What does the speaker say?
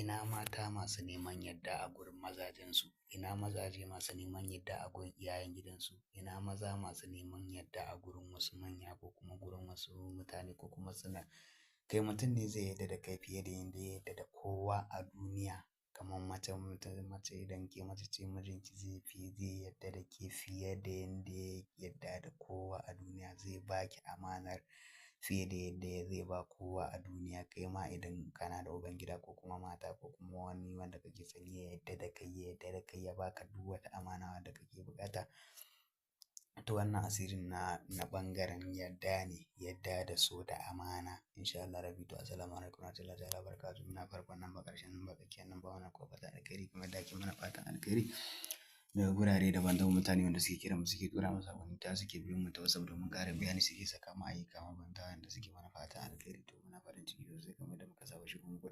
Ina mata masu neman yadda a gurin mazajensu, ina mazaje masu neman yadda a gurin iyayen gidansu, ina maza masu neman yadda a gurin wasu manya ko kuma gurin wasu mutane ko kuma suna kai mutum ne zai yarda da kai fiye da yanda ya yarda da kowa a duniya. Kamar mace, mace idan ke mace ce mijinki zai fi zai yarda da ke fiye da yanda ya yarda da kowa a duniya. Zai baki amanar fiye da yadda zai ba kowa a duniya. Kai ma idan kana da ubangida ko kuma mata ko kuma wani wanda kake son ya yarda da kai, ya yarda da kai, ya baka duk wata amana wadda kake buƙata. To wannan asirin na ɓangaren yadda ne, yadda da so da amana. In sha Allah rabbi to assalamu alaikum warahmatullahi ta'ala wabarakatuh. Muna farkon nan ba ƙarshen nan ba tsakiyar nan ba wannan ko fatan alkhairi kuma da ake mana fatan alkhairi. Daga gurare daban-daban mutane wanda suke kira mu suke tura mu saƙonni ta suke biyo mu ta WhatsApp domin ƙarin bayani suke saka mu ayyuka mabambanta wanda suke mana fatan alkhairi. To muna farin ciki sosai kamar yadda muka saba shigo muku da.